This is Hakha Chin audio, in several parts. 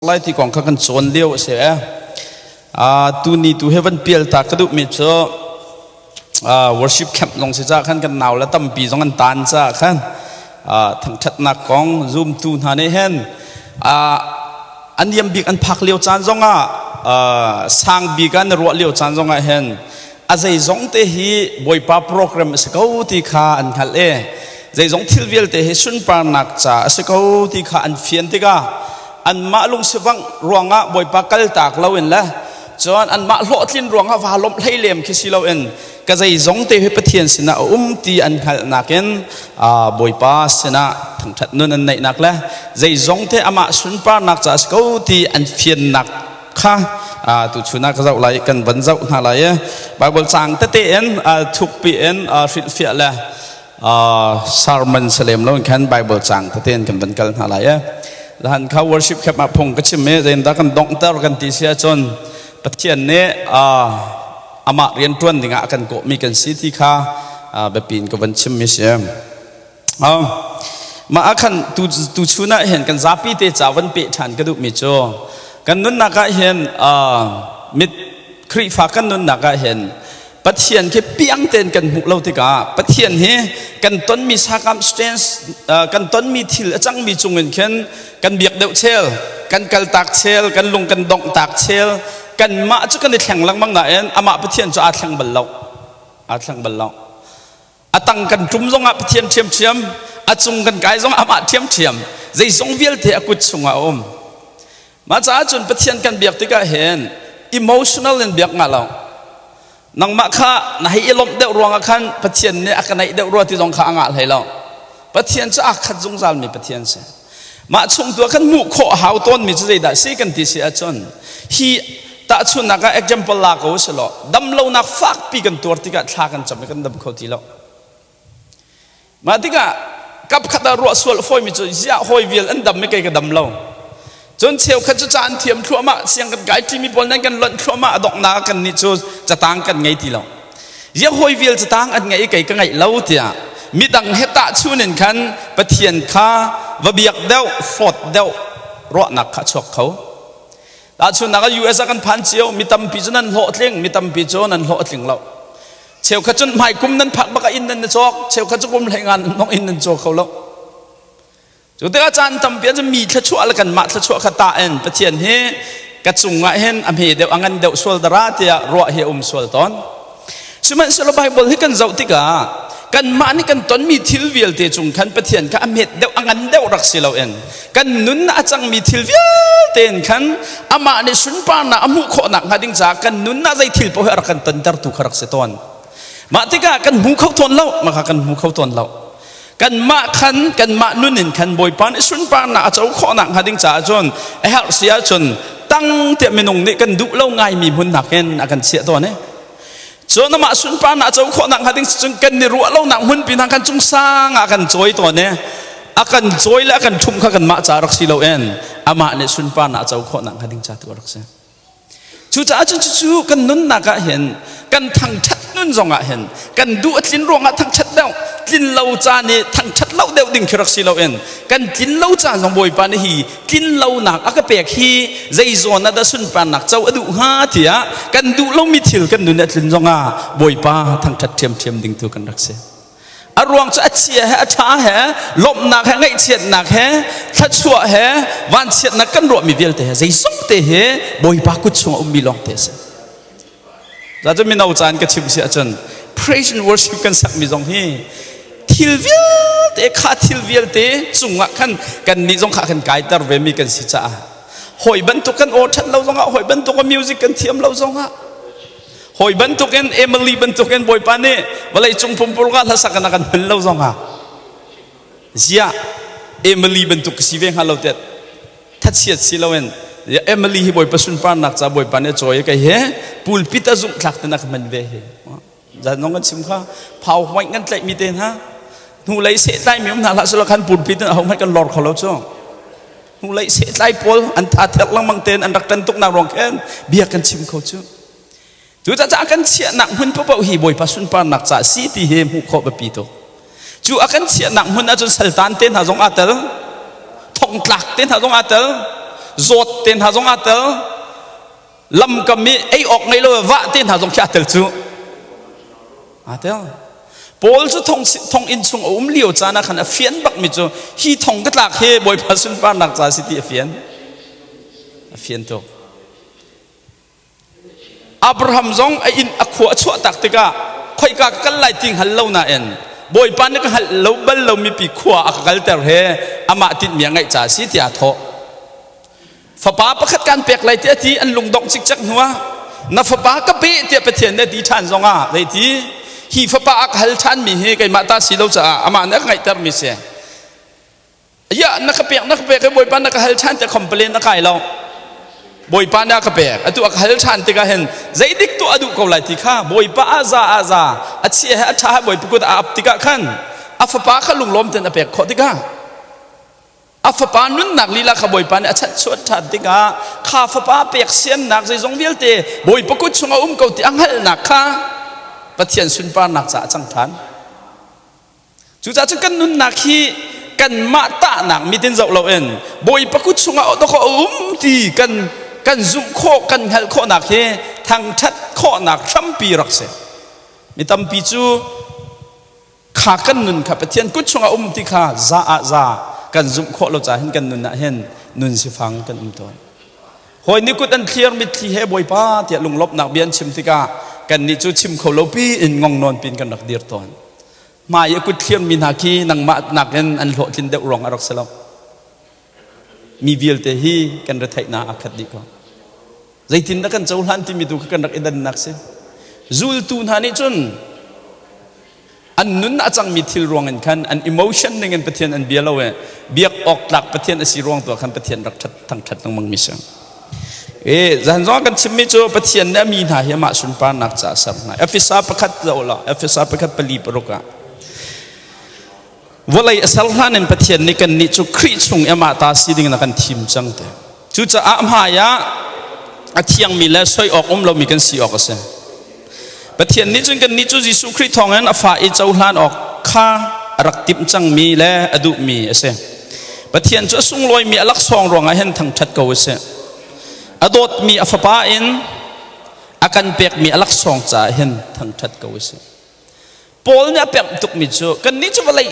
Lai ti kong kha kan cawn lio a si e. Tu ni tu he van pial ta ka duhmi cu worship camp zong si ca khan kan nau le tampi zong an tan ca khan thangṭhatnak kong zumtu hna nih hin an niam bik an phak lio caan zong ah, sang bik an ruah lio caan zong ah hin a zeizong te hi Bawipa program a si ko ti kha an hngalh i, zeizong thil vialte hi sunparnak ca a si ko ti kha an fian tikah, anmah lungsivangh ruangah Bawipa kaltak loin le cun anmah hlawhtlin ruangah vaa lawmh hlei lem khi si loin, ka zeizong te hi Pathian sinah a um ti an hngalhnak in Bawipa sinah thangṭhat nun an neihnak le zeizong te amah sunparnak ca a si ko ti an fiannak kha tu chun ah ka zoh lai, kan van zoh hna lai i Bible cang tete in thukpi in hrilhfiah le sermon salem lo in khan Bible cang tete in kan van kal hna lai i. Zahan kha worship camp ah phung ka chim i zeitindah kan donghter kan ti si ahcun, Pathian nih amah rian ṭuan dingah a kan kawhmi kan si ti kha biapi in ka van chimmi si. Mah ah khan tu chun ah hin kan zapi te ca van peh ṭhan ka duhmi cu, kan nunnak ah hin, mit Khrihfa kan nunnak ah hin Pathian khi piang tein kan hmuh lo tikah, Pathian hi kan tonmi circumstance, kan tonmi thil a cangmi cungin khin kan biak deuh chel, kan kaltak chel, kan lung kan dongh tak chel. Kanmah cu kan i thleng lengmang nain amah Pathian cu aa thleng bal lo, aa thleng bal lo. A tang kan ṭum zongah Pathian ṭhiamṭhiam, a cung kan kai zongah amah ṭhiamṭhiam. Zeizong vialte a kut chungah a um. Mah caah cun Pathian kan biak tikah hin emotional in biak nga lo. Nangmah kha na hei i lawmh deuh ruangah khan Pathian nih a ka naih deuh rua ti zong kha a ngah hlei lo. Pathian cu aa khat zungzal mi Pathian si. Mah chung tu ah kan hmuh khawh hau tawnmi cu zeidah si kan ti si ahcun, hi tahchunhnak ah example la ko si law, damlonak fakpi kan tuar tikah thla kan cam i kan dam kho ti lo. Mah tikah kapkhat ah ruah sual fawimi cu, ziah hawi vial an dam i kei ka dam lo? Cun cheukhat cu ca an thiam thluahmah, siang kan kai ṭimi pawl nan kan lonh thluahmah, a donghnak ah kan nih cu catang kan ngei ti lo. Ziah hawi vial catang an ngeih i kei ka ngeih lo tiah midang he tahchun in khan Pathian kha va biak deuh, hlawt deuh ruahnak kha chuak kho. Tahchunhnak ah US ah kan phan cio, mi tampi cu nan hlawhtling, mi tampi cu nan hlawhtling lo. Cheukhat cun hmaikum nan phak bak ah inn nan i cawk, cheukhat cu kum hlei ngan nong inn nan caw kho lo. Cu tikah caan tampi ah mi thluachuah le kanmah thluachuah kha tah in Pathian hi ka cungah hin a hme deuh, a ngan deuh sual dara tiah ruah hi a um sual tawn. Sihmanhsehlaw Bible hi kan zoh tikah kanmah nih kan tonmi thil vialte cung khan Pathian kha a hmet deuh, a ngan deuh rak si loin, kan nun a cangmi thil vialte in khan amah nih sunparnak a hmuh khawhnak hnga ding caah kan nun ah zei thil paoh hi a rak kan tontertu kha rak si tawn. Mah tikah kan hmu kho tawn lo, mah kha kan hmu kho tawn lo. Kanmah khan, kanmah nun in khan Bawipa nih sunparnak a co khawhnak hnga ding caah cun a herh si ahcun tang tiah minung nih kan duh lo ngaimi hmun nakin a kan chiah tawn i, cun amah sunparnak a co khawhnak hnga ding cun kan i ruah lonak hmun pin ah kan cung sang ah kan cawi tawn i, a kan cawi le a kan ṭhumh kha kanmah ca rak si loin amah nih sunparnak a co khawhnak hnga ding ca tu a rak si. Cucaah cun cucu kan nunnak ah hin, kan thangṭhat nun zongah hin, kan duh a tlin ruangah thangṭhat deuh, tlin lo caan i thangṭhat lo deuh ding khi rak si loin, kan tlin lo caan zong Bawipa nih hi tlin lonak a ka pek hi zei zawn ah dah sunparnak co a duh hnga tiah kan duh lomi thil kan nun a tlin zongah Bawipa thangṭhat ṭhiamṭhiam ding tu kan rak si. A ruang cu a chia he a ṭha he, lawmhnak he ngaihchiatnak he, thluachuah he vanchiatnak kan ruahmi vialte he, zeizong te he Bawipa kut chungah ummi lawng te a si. Za cu mino caan ka chim si ahcun, praise and worship kan sakmi zong hi thil vialte kha, thil vialte cungah khan kan nih zong kha kan kaiter ve mi kan si caah, hawi bantuk kan aw ṭhat lo zongah, hawi bantuk a music kan thiam lo zongah, hawi bantukin, Emily bantukin Bawipa nih vawlei cung pumpuluk ah hlasak in a kan hman lo zongah, ziah Emily bantuk ka si ve hnga lo tiah thachiat si loin, Emily hi Bawipa sunparnak ca Bawipa nih a cawi, kei he pulpit a zumh thlak ten a ka hman ve hi. Zan nong kan chim kha, phau hoih kan tlaih mi te hna, hnu lei seh tlai mi um hna hlah selaw khan pulpit in a ho hmanh kan lor kho lo cu. Hnu lei seh tlai pawl an tha therh lengmang ten an rak tan tuk nak ruang khin bia kan chim kho cu. Cucaah kan chiahnak hmun paohpaoh hi Bawipa sunparnak ca si ti hi hmuh khawh biapi tuk. Cu a kan chiahnak hmun ahcun saltan te hna zong aa tel, thongtlak te hna zong aa tel. Zawt te hna zong aa tel. Lamkam i ei awk ngei lo vah te hna zong khi aa tel cu. Aa tel. Paul cu thong thonginn chung a um lio caan ah khan a fian bakmi cu hi thong ka tlak hi Bawipa sunparnak ca si ti a fian. A fian tuk. Abraham zong a inn a khua a chuah tak tikah khoika ka kal lai ti hngal lo nain Bawipa nih ka hngalh lo bal lo mipi khua a ka kalter he amah tinhmi a ngeih ca si tiah a thawh. Fapa pakhat kan pek lai tiah ti an lungdongh cikcek hnuah na fapa ka pe tiah Pathian nih a ti ṭhan zongah zeiti hi fapa a ka hal ṭhanmi hi keimah ta si lo caah amah nih a ka ngaihtermi si. Ya na ka pek na ka pek i Bawipa na ka hal ṭhan tiah complain a kai lo. Bawipa nih a ka pek atu a ka hal ṭhan tikah hin zeidik tuah a duh ko lai ti kha Bawipa a za a za a chia he a ṭha he Bawipa kut a ap tikah khan a fapa kha lunglawm tein a pek khawh tikah a fapa nunnak lila kha Bawipa nih a chanhchuah ṭhan tikah kha fapa pek siannak zeizong vialte Bawipa kut chungah um ko ti a hngalhnak kha Pathian sunparnak caah a cang ṭhan. Cucaah cun kan nunnak hi kanmah tahnak mit in zoh loin Bawipa kut chungah dawkaw a um ti kan kan zumh khawh kan hngalh khawhnak hi thangṭhat khawhnak hrampi rak si. Mi tampi cu kha kan nun kha Pathian kut chungah um ti kha za ah za kan zumh khawh lo caah hin kan nun ah hin nun sifang kan um tawn. Hawi nih kut an thlir mitthli he Bawipa tiah lunglawmhnak bia an chim tikah kannih cu chim kho lo pi in ngong nawn pin kan rak dir tawn. Hmai i kut thlirmi hna khi nangmah nakin an hlawhtlin deuh ruang a rak si lo. Mi vialte hi kan retheihnak aa khat dih ko. Zeitindah kan cohlan timi tu kha kan rak i dannak si. Zultu hna nih cun an nun a cangmi thil ruang in khan an emotion ning in Pathian an bia lo i biak awk tlak Pathian a si ruang tu ah khan Pathian rak ṭhat thangṭhat lengmang mi si. E zan zong kan chimmi cu Pathian nih a mi hna hi amah sunparnak caah ser hna. Efesa pakhat zoh law Efesa pakhat pali paruk ah vawlei a ser hlan in Pathian nih kannih cu Khrih chung i amah ta si ding in a kan thim cang te. Cucaah hmai ah a thiangmi le soi awk um lomi kan si awk a si. Pathian nih cun kannih cu Jesuh Khrih thawngin a fa i cohlan awk kha a rak timh cangmi le a duhmi a si. Pathian cu a sunglawimi a laksawng ruangah hin thangṭhat ko a si. A dawtmi a fapa in a kan pekmi a laksawng caah hin thangṭhat ko a si. Paul nih a pemh tukmi cu kannih cu vawlei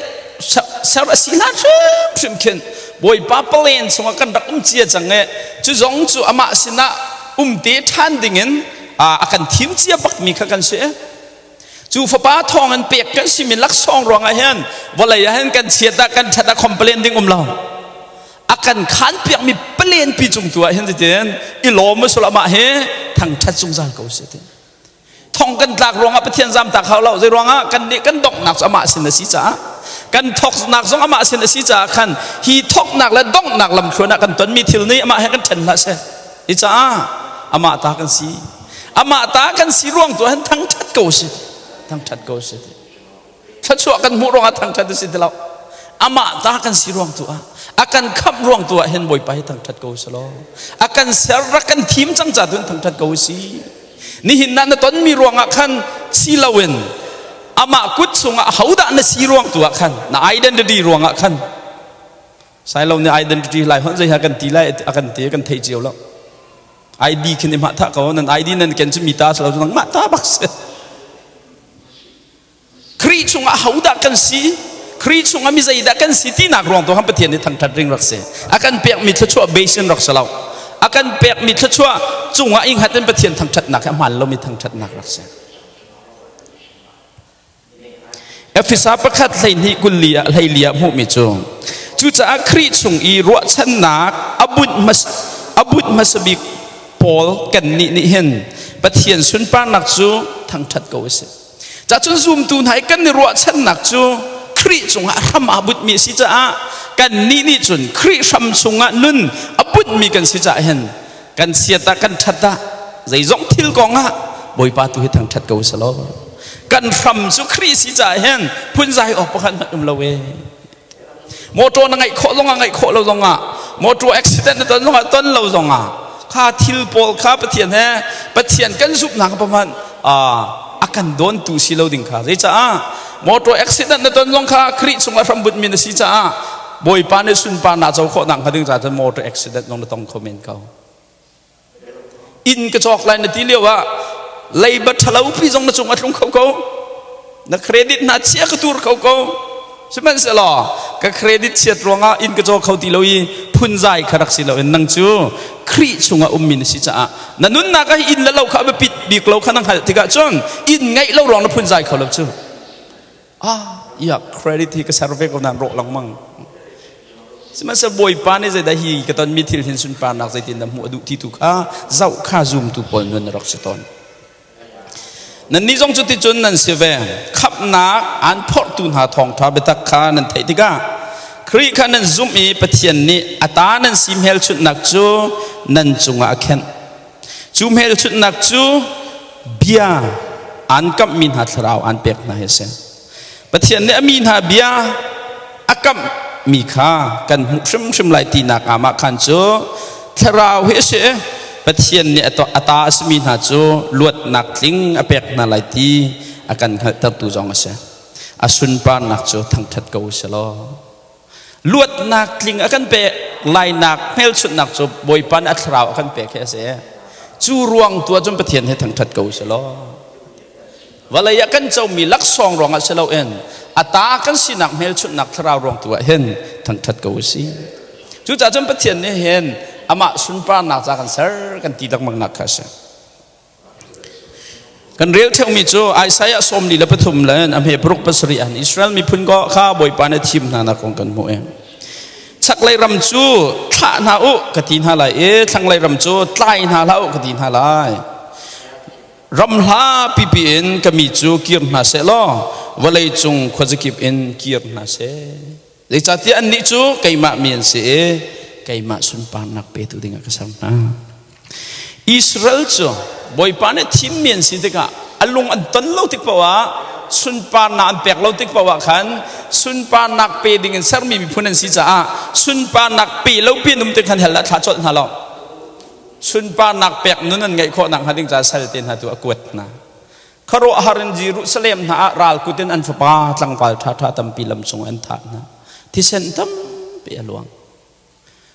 ser a si hlan hrimhrim khin Bawipa palen chungah kan rak um cia cang i cu zong cu amah sinah um te ṭhan dingin a kan thim cia bakmi kha kan si. Cu fapa thawng in pek kan simi laksawng ruangah hin vawlei ah hin kan chiat ah kan ṭhat ah complain ding um lo. A kan khan piakmi palen pi cung tu ah hin titin i lawm a sul amah hi thangṭhat zungzal ko si ti. Thong kan tlak ruangah Pathian zamtak hau lo. Zei ruangah kan nih kan donghnak cu amah sin a si caah kan thoknak zong amah sin a si caah khan hi thoknak le donghnak lamthluan ah kan tonmi thil nih amah he kan ṭhen hlah seh. Hi caah amah ta kan si. Amah ta kan si ruang tu han thangṭhat ko si. Thangṭhat ko si. Thluachuah kan hmuh ruangah thangṭhat a si ti lo. Amah ta kan si ruang tu ah a kan khamh ruang tu ah hin Bawipa hi thangṭhat ko si law. A kan ser rak kan thim cang ca tu in thangṭhat ko si. Nihin na na tonmi ruangah khan si loin amah kut chungah hodah na si ruang tu ah khan na identity ruangah khan sailo nih identity lai hon zei ha kan ti lai a kan ti kan thei cio lo ID khin i mah tha ko nan ID nan ken cu mi ta slo nang mah ta bak si Khrih chungah hodah kan si Khrih chungah mi zeidah kan si tinak ruang tu han Pathian nih thangthat ring rak si a kan pekmi thluachuah base in rak si lo a kan pekmi thluachuah cungah i hngat in Pathian thangthatnak hi a hmaan lomi thangthatnak rak si Efesa pakhat 12 kulli ah hleili ah hmuhmi cu cucaah Khrih chung i ruahchannak a bunh a bunh hmasa bik Paul kannih nih hin Pathian sunparnak cu thangthat ko a si. Cacun zumtu hna i kan i ruahchannak cu Khrih cungah hram aa bunhmi a si caah kannih nih cun Khrih hram chungah nun a bunhmi kan si caah hin kan chiat ah kan ṭhat ah zeizong thil kong ah Bawipa tu hi thangṭhat ko seh law kan hram cu Khrih si caah hin phunzai awk pakhat hmanh um lo ee. Motor na ngeih khawh zongah ngeih khawh lo zongah motor accident na ton zongah ton lo zongah kha thil pawl kha Pathian he Pathian kan zumhnak paman a kan dawntu si lo ding kha zeicah motor accident na ton zong kha Khrih chungah hrambut mi na si caah Bawipa nih sunparnak co khawh nak hnga ding caah cun motor accident zong na tong kho men ko. Inn ka cawk lai na ti lio ah leiba ṭhalo pi zong na cung a tlung kho ko. Na credit hna chia ka tur kho ko. Sihmanhsehlaw ka credit chiat ruangah inn ka caw kho ti lo i phunzai kha rak si loin nang cu Khrih chungah ummi na si caah na nunnak ah inn le lo kha a biapit bik lo kha na hngalh tikah cun inn ngeih lo ruang na phunzai kho lo cu. Ah, ya credit hi ka ser ve ko nan rawh lengmang. Sihmanhsehlaw Bawipa nih zeidah hi ka tonmi thil hin sunparnak zeitin dah hmuh a duh ti tu kha zoh kha zumtu pawl nun a rak si tawn. Nannih zong cuticun nan si ve. Khamhnak aan phorhtu hna thawngṭha biatak kha nan theih tikah Khrih kha nan zumh i Pathian nih a ta nan si hmelchunhnak cu nan cungah a khenh. Cu hmelchunhnak cu bia aan kamhmi hna thlarau aan pek hna hi a si. Pathian nih a mi hna bia a kamhmi kha kan hmuh hrimhrim lai tinak ah khan cu thlarau hi a si. Pathian nih a ta a simi hna cu luatnak tling a pek hna lai ti a kan hngalhtertu zong a si. A sunparnak cu thangṭhat ko u sih law. Luatnak tling a kan pek lainak hmelchunhnak cu Bawipa nih a thlarau a kan pek hi a si. Cu ruang tu ah cun Pathian he thangṭhat ko u sih law. Vawlei ah kan comi laksawng ruangah si loin a ta kan sinak hmelchunhnak thlarau ruang tu ah hin thangṭhat ko u sih. Cucaah cun Pathian nih hin amah sunparnak ca kan ser kan ti lengmangnak kha a si. Kan rel ṭheumi cu Isaiah 43 le a hme paruk pasarih an Israel miphun ko kha Bawipa nih thim hna nak kong kan hmuh i chaklei ram cu thlah hna u ka ti hna lai i thlanglei ram cu tlai hna hlah u ka ti hna lai. Ram hla pipi in ka mi cu kir hna seh law vawlei cung khuazakip in kir hna seh. Zeicahtiah annih cu keimah mi an si i keimah sunparnak petu dingah ka ser hna. Israel cu Bawipa nih thimmi an si tikah a lung an ton lo tik paoh ah sunparnak an pek lo tik paoh ah khan sunparnak pe ding in sermi miphun an si caah sunparnak pe lo pi an um tik khan hell ah thla colh hna lo. Sunparnak pek nun an ngeih khawh nakhnga ding caah salte hna tu a kuat hna. Khuaruahhar in Jerusalem hna ah ral kut in an fapa tlangval ṭhaṭha tampi lam chung an thah hna. Thisen tampi a luang.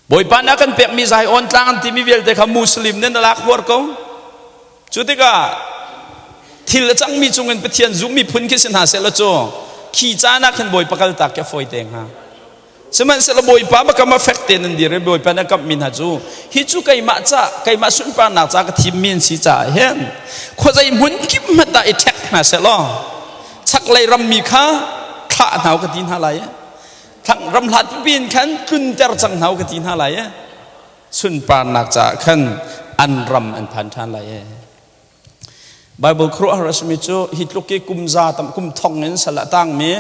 Bawipa nih a kan pekmi Zion tlang an timi vialte kha Muslim nih na lak huar ko. Cu tikah thil a cangmi cungin Pathian zummi phun khi si hna seh law cu khi caan ah khan Bawipa kaltak khi a fawi te hnga. Sihmanhsehlaw Bawipa biakam a fek tein an dir i Bawipa nih a kamhmi hna cu hi cu keimah ca keimah sunparnak ca ka thimmi an si caah hin khuazei hmun kip hmanh ah i ṭhek hna seh law chaklei rammi kha thlah hna u ka ti hna lai i thlang ram hlat pipi in khan tlunter cang hna u ka ti hna lai i sunparnak caah khan an ram an phan ṭhan lai i Bible khuaruahhar a simi cu hi tluk i kum za tam kum thong in sal a tangmi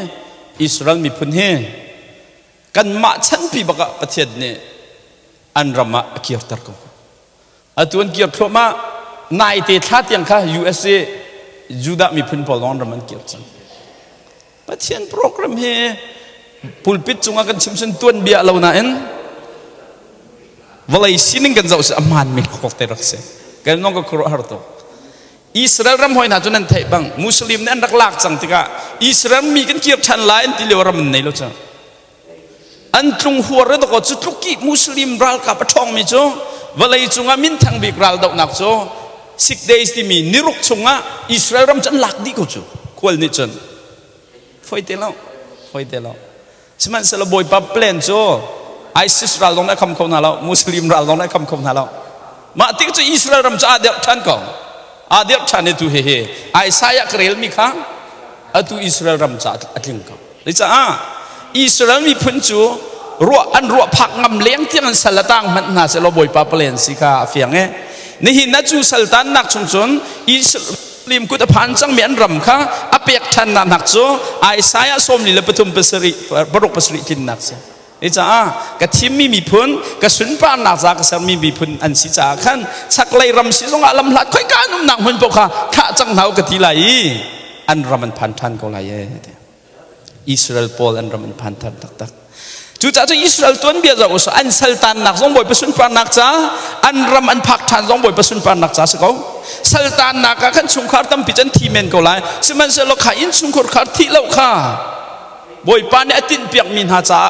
Israel miphun hi kanmah chanpi bak ah Pathian nih an ram ah a kirter ko. Atu an kir thluahmah naite thla tiang kha USA Judah miphun pawl zong an ram an kir cang. Pathian program hi pulpit cungah kan chim sun tuan bia lo nain vawlei sining kan zoh si a hmaan mi khok te rak si. Kan nong ka khuaruah har tuk. Israel ram hoi hna cu nan theih bang Muslim nih an rak lak cang tikah Israel mi kan kir ṭhan lai an ti lio ram an nei lo cang. An tlung huar re dakaw cu tluk i Muslim ralkap a ṭhawngmi cu vawlei cungah minthang bik raldohnak cu 6 days timi niruk chungah Israel ram cu an lak dih ko cu khual nih cun foi te lo foi te lo. Sihmanhsehlaw Bawipa plan cu ISIS ral zong nih a kham kho hna lo, Muslim ral zong nih a kham kho hna lo. Mah tik cu Israel ram cu aa derh ṭhan ko, aa derh ṭhan i tu hihi Isaiah ka relmi kha atu Israel ram caah a tling ko. Zeicah Israel miphun cu ruah an ruah phak ngam leng tiang an sal a tang hmanh hna sehlaw Bawipa palen si kha a fiang e. Nihin ah cu saltannak chung cun Israel kut a phan cangmi an ram kha a pek ṭhannak nak cu Isaiah 43 pasarih paruk pasarih tlinnak si. Caah ka thimmi miphun ka sunparnak ca ka sermi miphun an si caah khan chaklei ram si zongah lamhlat khoika an umnak hmun paoh kha thlah cang hna u ka ti lai i an ram an phan ṭhan ko lai e. Israel pawl an ram an phan ṭhan taktak. Cucaah cu Israel tuanbia zoh usah an saltannak zong Bawipa sunparnak ca an ram an phak ṭhan zong Bawipa sunparnak ca si ko. Saltannak ah khan chungkhar tampi cu an thi men ko lai. Sihmanhsehlaw kha innchungkhar khar thih lo kha Bawipa nih a tinhpiakmi hna caah.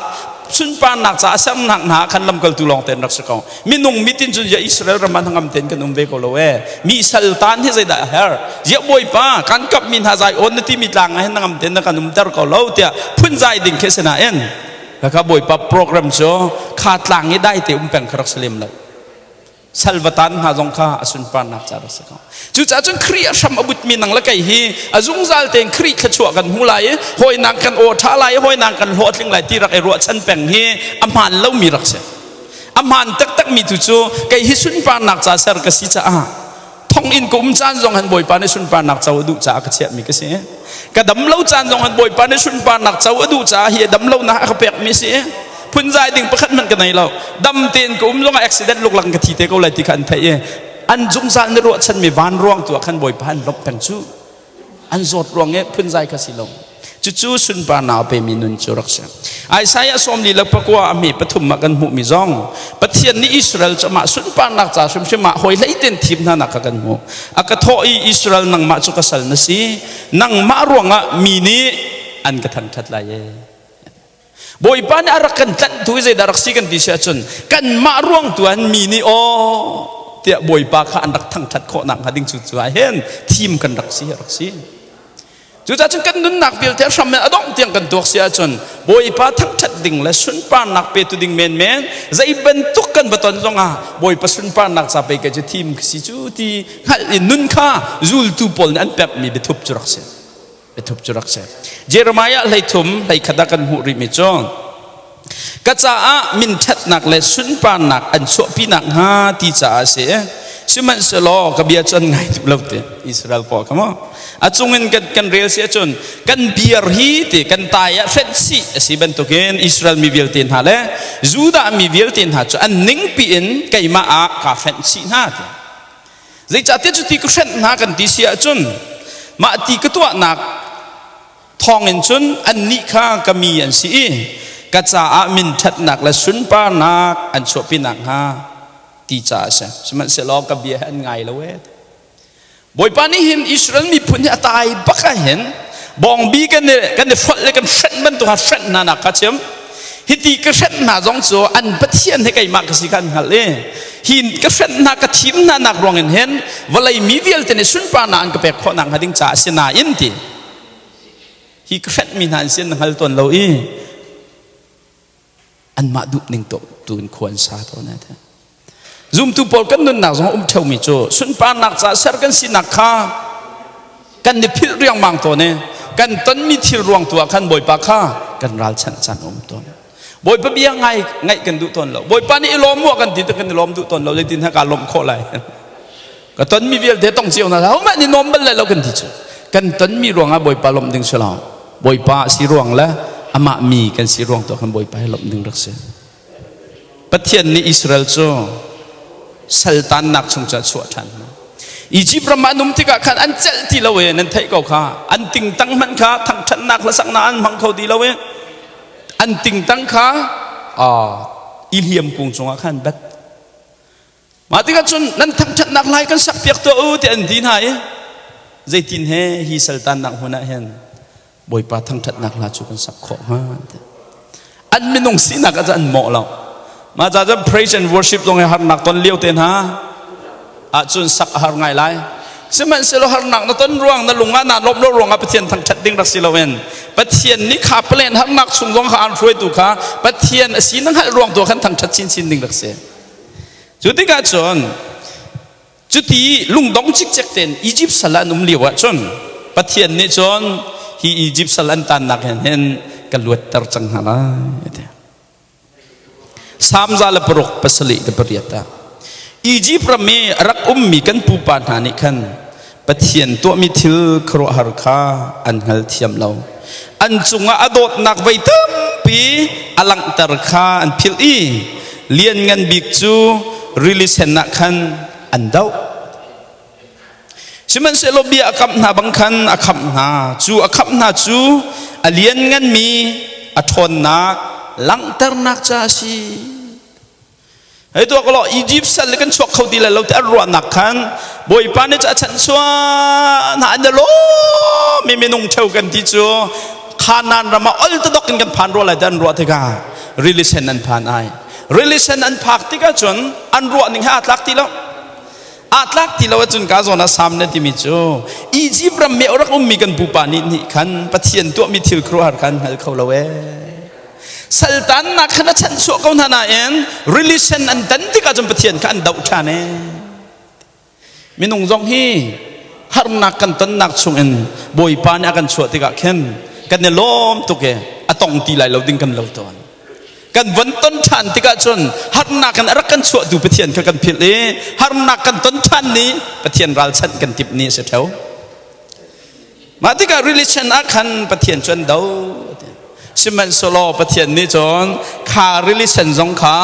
Sunparnak ca a sernak hna khan lamkaltu lawng ten rak si ko. Minung mitin cun ya Israel ram ah hnangam ten kan um ve ko lo e. Mi saltan hi zeidah a her? Ziah Bawipa kan kap mi hna zai on na ti mi tlang ah hin hnangam ten na kan umter ko lo tiah phunzai ding khi si nain kaka Bawipa program cu kha tlang i dai te um peng kha rak si lem lo. Salvatan hna zong kha a sunparnak ca rak si ko. Cucaah cun Khrih a hram a butmi nang le kei hi a zungzal tein Khrih thluachuah kan hmu lai i hawinak kan aw ṭha lai i hawinak kan hlawhtling lai ti rak i ruahchan peng hi a hmaan lomi rak si. A hmaan taktakmi tu cu kei hi sunparnak ca ser ka si caah thonginn ka um caan zong han Bawipa nih sunparnak co a duh caah ka chiahmi ka si. Ka dam lo caan zong han Bawipa nih sunparnak co a duh caah hi dam lonak a ka pekmi si. Phunzai ding pakhat hmanh ka nei lo. Dam tein ka um zong ah accident luklak ka thi te ko lai ti kha an theih i an zungzal na ruahchanmi van ruang tu ah khan Bawipa an lawmh peng cu. An zawt ruang i phunzai kha si lo. Cucu sunparnak a pemi nun cu rak si. Isaiah 43 a hme pathum ah kan hmuhmi zong Pathian nih Israel cu amah sunparnak ca hrimhrim ah hawi hlei ten thim hna nak kha kan hmuh. A ka thawh i Israel nangmah cu ka sal na si. Nangmah ruangah mi nih an ka thangṭhat lai e. Bawipa nih a rak kan tlanhtu hi zeidah rak si kan ti si ahcun kanmah ruang tu an mi nih aw tiah Bawipa kha an rak thangṭhat khawh nak hnga ding cu cu ah hin thim kan rak si rak si. Cucaah cun kan nunnak vialte a hram in a dongh tiang kan tuak si ahcun Bawipa thangṭhat ding le sunparnak petu ding menmen zei bantuk kan va ton zongah Bawipa sunparnak ca pei kei cu thim ka si cu ti hngalh in nun kha zultu pawl nih an pekmi biathup cu rak si. Biathup cu rak si. Jeremiah 33 hleikhat ah kan hmuh rihmi cu ka caah min ṭhatnak le sunparnak an chuahpi nakhnga ti caah a si. Sihmanhsehlaw ka bia cu an ngai duh lo ti Israel pawl kha maw a cungin kan rel si ahcun kan biar hi ti kan tai ah hrenh sih a si bantukin Israel mi vialte hna le Judah mi vialte hna cu an ningpi in keimah ah kaa hrenh chih hna ti. Zeicahtiah cuti ka hrenh hna kan ti si ahcun mah ti ka tuahnak thawngin cun annih kha ka mi an si i ka caah min ṭhatnak le sunparnak an chuahpi nakhnga ti caah a si. Sihmanhsehlaw ka bia hi an ngai lo ee. Bawipa nih hin Israel miphun hi a tai bak ah hin bawngbi kan i kan i hrolh le kan hrenh bantuk ha hrenh hna nak kha chim. Hiti ka hrenh hna zong cu an Pathian hi keimah ka si kha an hngalh i hi ka hrenh hna ka thim hna nak ruangin hin vawlei mi vialte nih sunparnak an ka pek khawh nakhnga ding caah a si nain ti hi ka hrenhmi hna an si an hngal tawn lo i anmah duh ning to tu in khua an sa tawn e zumtu pawl kan nunnak zong um theumi cu sunparnak ca ser kan sinak kha kan ni philh riangmang tawn i kan tonmi thil ruang tu ah khan Bawipa kha kan ralchanh caan um tawn. Bawipa bia ngai ngaih kan duh tawn lo. Bawipa nih i lawm mu kan ti kan i lawm duh tawn lo. Zeitin ha ka lawmh khawh lai? Ka tonmi vialte tong cio hna hohmanh nih nuam bal lai lo kan ti cu. Kan tonmi ruangah Bawipa lawmh ding si lo. Bawipa si ruang le amah mi kan si ruang tu khan Bawipa hi lawmh ding rak si. Pathian nih Israel cu saltannak chung cu a chuah ṭhan hna. Egypt ram ah an um tikah khan an celh ti lo e nan theih ko kha. An tingtang hmanh kha thangṭhatnak hlasaknak an hmang kho ti lo e. An tingtang kha i hliam kung cungah khan bat. Mah tikah cun nan thangṭhatnak lai kan sakpiak tuah u tiah an ti hna i zeitin he hi saltannak hmun ah hin Bawipa thangṭhatnak hla cu kan sak khawh hnga tiah. An minung sinak ah cun an mawh lo. Mah ca cun praise and worship zong hi harnak ton lio te hna ahcun sak a har ngai lai. Sihmanhsehlaw harnak na ton ruang na lung ah naa lawmh lo ruangah Pathian thangṭhat ding rak si loin Pathian nih kha palen harnak chung zong kha aan hruaitu kha Pathian a si na hngalh ruang tu ah khan thangṭhat chinchin ding rak si. Cu tikah cun cuti lungdong cikcek tein Egypt sal ah an um lio ahcun Pathian nih cun hi Egypt sal an tannak hin hin ka luatter cang hna lai ti. Salm 106 7 8 ah Egypt ram i a rak ummi kan pupa hna nih khan Pathian tuahmi thil khuaruahhar kha an hngalthiam lo. An cungah a dawtnak voi tampi a langhter kha an philh i lianngan bik cu rili sen ah khan an doh. Sihmanhsehlaw bia a kamh hna bang khan a khamh hna. Cu a khamh hna cu a liannganmi a ṭhawnnak langhternak ca a si. Hei tuah kalaw Egypt sal le kan chuak kho ti lai lo ti an ruahnak khan Bawipa nih cu a chanhchuah hna an lawm mi minung ṭheo kan ti cu Kanaan ram ah ol tadok in kan phan rua lai ti an ruah tikah. Rili Sen an phan ai. Rili Sen an phak tikah cun an ruah ning he aa tlak ti lo. Aa tlak ti lo ahcun ka zawn ah Sam na timi cu Egypt ram mi rak ummi kan pupa nih nih khan Pathian tuahmi thil khuaruahhar khan hngal kho lo ee. Saltannak khan a chanhchuah ko hna nain Rili Sen an tan tikah cun Pathian kha an doh ṭhan ee. Minung zong hi harnak kan tonnak chungin Bawipa nih a kan chuah tikah khin kan i lawm tuk i a tong ti lai lo ding kan lo tawn. Kan von ton ṭhan tikah cun harnak in a rak kan chuahtu Pathian kha kan philh i harnak kan ton ṭhan ni Pathian ralchanh kan timh ni a si ṭheo. Mah tikah religion ah khan Pathian cu an do. Sihmanhsehlaw Pathian nih cun kha religion zong kha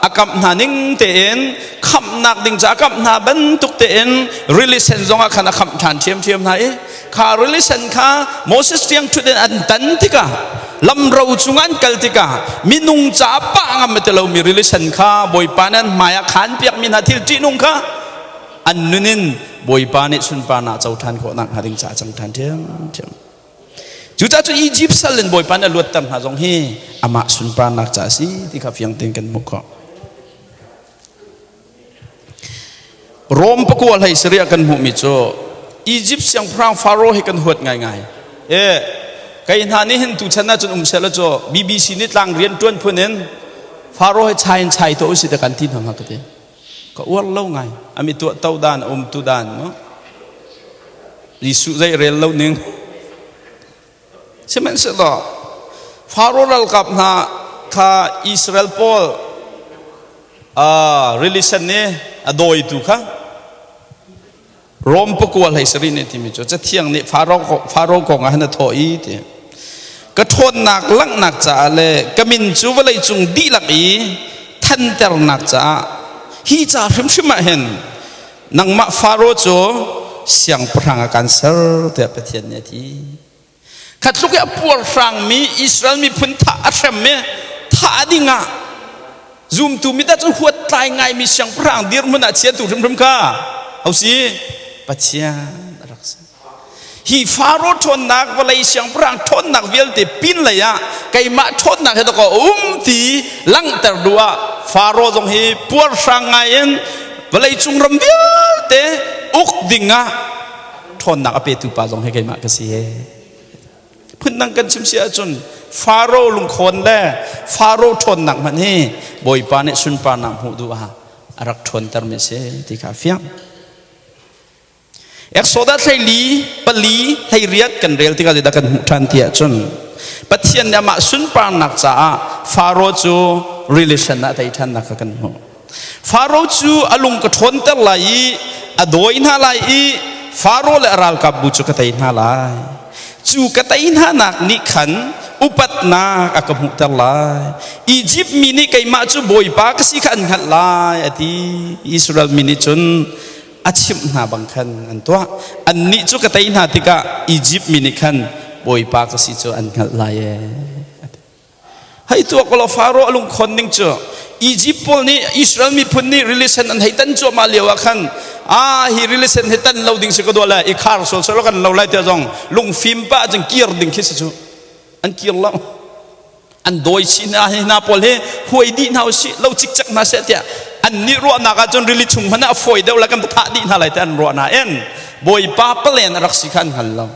a kamh hna ning tein khamhnak ding ca a kamh hna bantuk tein religion zong ah khan a khamh ṭhan ṭhiamṭhiam hna i kha religion kha Moses tiang ṭhut in an tan tikah lamro cungah an kal tikah minung ca pah ngam a ti lomi religion kha Bawipa nih an hmai ah khaan piakmi hna thil ṭihnung kha an nun in Bawipa nih sunparnak co ṭhan khawhnak hnga ding caah cang ṭhan ṭhiamṭhiam. Cucaah cun Egypt sal in Bawipa nih a luatter hna zong hi amah sunparnak ca a si ti kha fiang tein kan hmuh khawh. Rom pakua hlei sarih kan hmuhmi cu Egypt siangpahrang Faro hi kan huat ngaingai. E kei hna nih hin tuchan ah cun um seh law cu BBC nih tlang rian ṭuan phun in Faro hi chai in chai tuah usih ti kan ti hna hnga ka ti. Ka uar lo ngai. Ami tuah to dan um tu dan no. Jesuh zei rel lo ning. Sihmanhsehlaw Faro ralkap hna kha Israel pawl rili sen nih a dawitu kha Rom pakua hlei sarih nih timi cu Cathiang nih Faro kong ah hin a thawh i ti. Ka ṭhawnnak langhnak caah le ka min cu vawlei cung dihlak i thanternak caah hi ca hrimhrim ah hin nangmah Faro cu siangpahrang ah kaan ser tiah Pathian nih a ti. Kha tluk i a puarhrangmi Israel miphun thah a hrem i thah ding ah zumtu mit ah cun huat tlai ngaimi siangpahrang dirhmun ah chiatu hrimhrim kha ho si Pathian a rak si. Hi Faro ṭhawnnak vawlei siangpahrang ṭhawnnak vialte pin lei ah keimah ṭhawnnak hi dakaw um ti langhter duh ah Faro zong hi puarhrang ngai in vawlei cung ram vialte uk ding ah ṭhawnnak a petu pa zong hi keimah ka si he. Phundang kan chim si ahcun Faro lungkhawn le Faro ṭhawnnak hmanh hi Bawipa nih sunparnak hmuh duh ah a rak ṭhawntermi a si ti kha a fiang. Exodus 14 pali 18 kan rel tikah zeidah kan hmuh ṭhan ti ahcun Pathian nih amah sunparnak caah Faro cu relation ah tei ṭhannak kha kan hmuh. Faro cu a lung ka ṭhawnter lai i a dawi hna lai i Faro le a ralkapbu cu ka tei hna lai. Cu ka tei hnanak nih khan upatnak a ka hmuhter lai. Izipt mi nih keimah cu Bawipa ka si kha an hngalh lai, a ti. Israel mi nih cun a chimh hna bang khan an tuah. Annih cu ka tei hna tikah Izipt mi nih khan Bawipa ka si cu an hngalh lai ee. Hei tuak law Faro a lungkhon ning cu Egypt pawl nih Israel miphun nih rili sen an hei tan cuahmah lio ah khan a hi rili sen hi tan lo ding si ka duah le i khar sol sol kan lo lai tiah zong lungfim pa cun kir ding khi si cu an kir lo an dawi chih hna hi hna pawl hi huai dih hna usih lo cikcek hna seh tiah an nih ruahnak ah cun rili chung hmanh ah a fawi deuh la kan thah dih hna lai tiah an ruah nain Bawipa palen a rak si kha an hngal lo.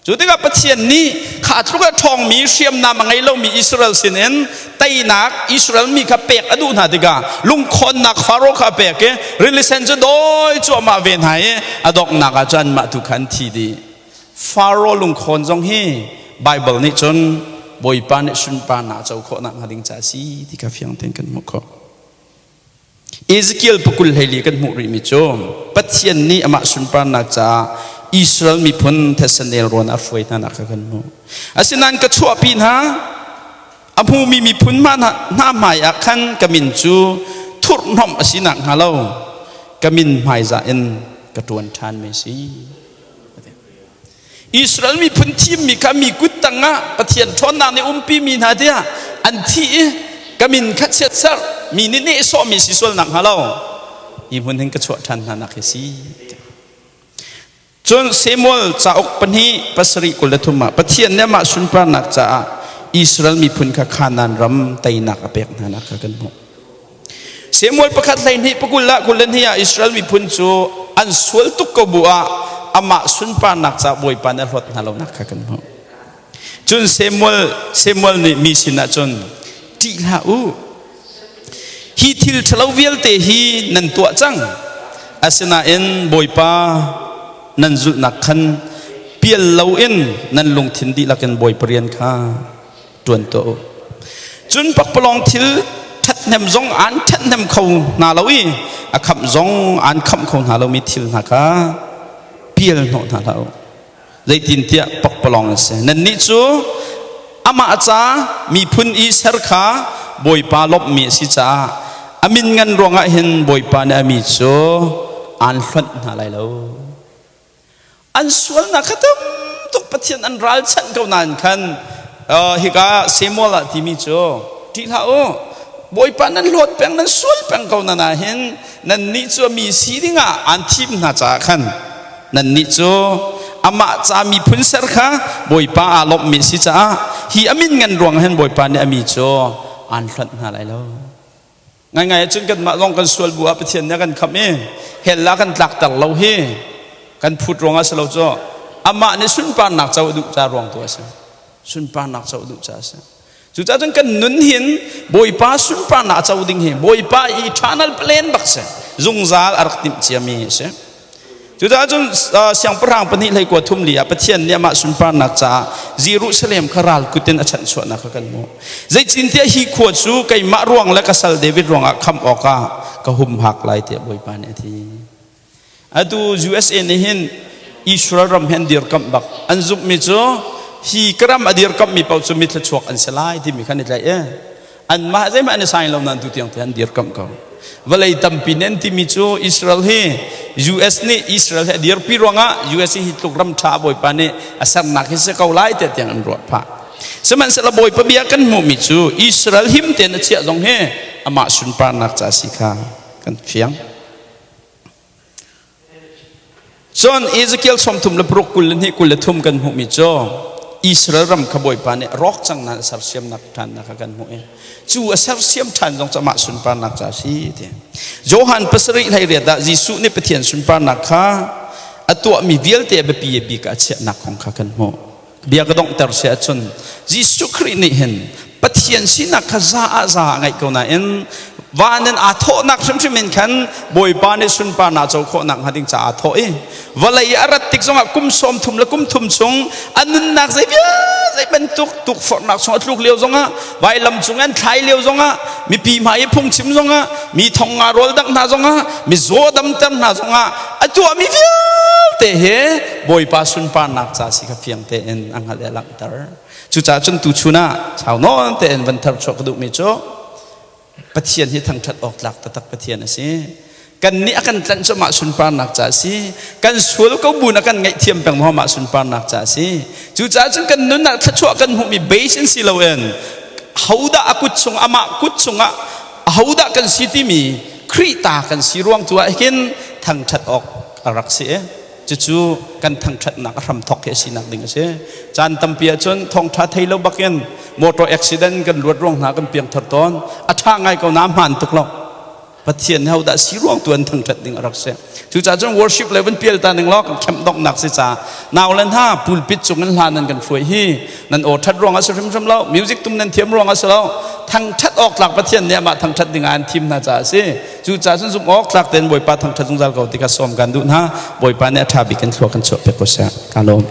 Cu tikah Pathian nih kha tluk a ṭhawngmi hriamnam a ngei lomi Israel sinin teinak Israel mi kha pek a duh hna tikah lungkhawnnak Faro kha a pek i rili sen cu dawi cuahmah ve hna i a donghnak ah cun anmah tu kha an thi dih. Faro lungkhawn zong hi Baibal nih cun Bawipa nih sunparnak a co khawh nakhnga ding ca a si ti kha fiang tein kan hmuh khawh. Ezekiel pakul hleili kan hmuh rihmi cu Pathian nih amah sunparnak caah Israel miphun thetse nelrawn a hruai hna nak kha kan hmuh. Asinain ka chuahpi hna a hmumi miphun hna hmai ah khan ka min cu thurhhnawmh a si nakhnga lo ka min hmaizah in ka ṭuan ṭhan mi si. Israel miphun thimmi kha mi kut tangah Pathian ṭhawnnak nih umpimi hna tiah an thi i ka min kha chiatserh mi nih nehsawhmi si sual nakhnga lo hi hmun hin ka chuah ṭhan hna nak hi si. Cun Samuel cauk 2:27-23 ah Pathian nih amah sunparnak caah Israel miphun kha Kanaan ram teinak a pek hna nak kha kan hmuh. Samuel pakhat 12 pakul ah 22 ah Israel miphun cu an sual tuk ko bu ah amah sunparnak ca Bawipa nih a hlawt hna lonak kha kan hmuh. Cun Samuel Samuel nih mi sinah cun ṭih hlah u. Hi thil ṭhalo vialte hi nan tuah cang. Asinain Bawipa nan zulhnak khan pial loin nan lungthin dihlak in Bawipa rian kha ṭuan tuah u. Cun pakpalawng thil ṭhathnem zong aan ṭhathnem kho hna lo i a khamh zong aan khamh kho hna lomi thil hna kha pial hnawh hna hlah u. Zeitintiah pakpalawng an si. Nannih cu amah ca miphun i ser kha Bawipa lawmhmi a si caah a min ngan ruangah hin Bawipa nih a mi cu aan hlonh hna lai lo. An sualnak kha tam tuk Pathian an ralchanh ko nain khan hika Samuel ah timi cu ṭih hlah u Bawipa nan hlawt peng nan sual peng ko na nahin nannih cu mi si dingah aan thim hna caah khan nannih cu amah ca miphun ser kha Bawipa aa lawmhmi si caah hi a min ngan ruang hin Bawipa nih a mi cu aan hlonh hna lai lo. Ngaingai ahcun kanmah zong kan sual bu ah Pathian nih a kan khamh i hell ah kan tlakter lo hi kan phut ruangah si lo cu amah nih sunparnak co a duh ca ruang tu a si. Sunparnak co a duh ca a si. Cucaah cun kan nun hin Bawipa sunparnak a co ding hi Bawipa i eternal plan bak si. Zungzal a rak timh ciami a si. Cucaah cun siangpahrang pahnih hlei kua thum li ah Pathian nih amah sunparnak caah Jerusalem kha ral kut in a chanhchuahnak kha kan hmuh. Zeitintiah hi khua cu keimah ruang le ka sal David ruangah khamh awkah ka humhak lai tiah Bawipa nih a ti. Atu USA nih hin Israel ram he an dirkamh bak. An zumhmi cu hi ka ram a dirkamhmi paoh cu mi thluachuak an si lai timi kha an i tlaih i anmah zeihmanh an i sai lo nain tutiang te an dirkamh ko. Vawlei tampi nih an timi cu Israel hi US nih Israel hi a dirpi ruangah US hi tluk ram ṭha Bawipa nih a sernak hi si ko lai tiah tiang an ruah phah. Sihmanhsehlaw Bawipa bia kan hmuhmi cu Israel him tein a chiah zong hi amah sunparnak ca si kha kan fiang. Cun Ezekiel 36 22 23 kan hmuhmi cu Israel ram kha Bawipa nih rawk cang nain a sersiamnak ṭhannak kha kan hmuh i cu a sersiam ṭhan zong cu amah sunparnak ca a si ti. Johan pasarih 18 ah Jesuh nih Pathian sunparnak kha a tuahmi vialte a biapi bik ah a chiahnak kong kha kan hmuh. Bia ka donghter si ahcun Jesuh Khrih nih hin Pathian sinak kha za ah za a ngeih ko nain van in aa thawhnak hrimhrim in khan Bawipa nih sunparnak co khawhnak hnga ding caah aa thawh i vawlei a rat tik zongah kum 30 le kum thum chung a nunnak zei zei bantuk tukforhnak chung a tluk lio zongah vailam cung an thlai lio zongah mipi hmai i phungchim zongah mi thong nga rawl dangh hna zongah mi zaw damter hna zongah a tuahmi vialte he Bawipa sunparnak ca si kha fiang tein a hngalh i a langhter. Cucaah cun tuchun ah sau nawn tein van tharchuah ka duhmi cu Pathian hi thangṭhat awk tlak taktak Pathian a si. Kan nih a kan tlanh cu mah sunparnak ca a si. Kan sual ko bu na kan ngaihthiam peng maw mah sunparnak ca a si. Cucaah cun kan nun ah thluachuah kan hmuhmi base in si loin hodah a kut chung amah kut chungah ahodah kan si timi Khrih ta kan si ruang tu ah hin thangṭhat awk a rak si. Cucu kan thangṭhatnak a hramthawk hi a sinak ding a si. Caan tampi ahcun thawngṭha thei lo bakin motor accident kan luat ruang hna kan piangthar tawn. A ṭha ngai ko na hmaan tuk lo. Pathian nih hodah si ruang tu an thangṭhat ding a rak si. Cucaah cun worship le van pial ta ning law kan kemh donghnak si ca nau le hna pulpit cung in hla nan kan hruai hi nan aw ṭhat ruang a si hrimhrim lo music tum nan thiam ruang a si lo thangṭhat awk tlak Pathian nih amah thangṭhat ding ah an thim hna caah a si. Cucaah cun zumh awk tlak tein Bawipa thangṭhat zungzal ko ti kha sawm kan duh hna. Bawipa nih a ṭha bik in thlua kan chuah piak ko seh. Ka lawm.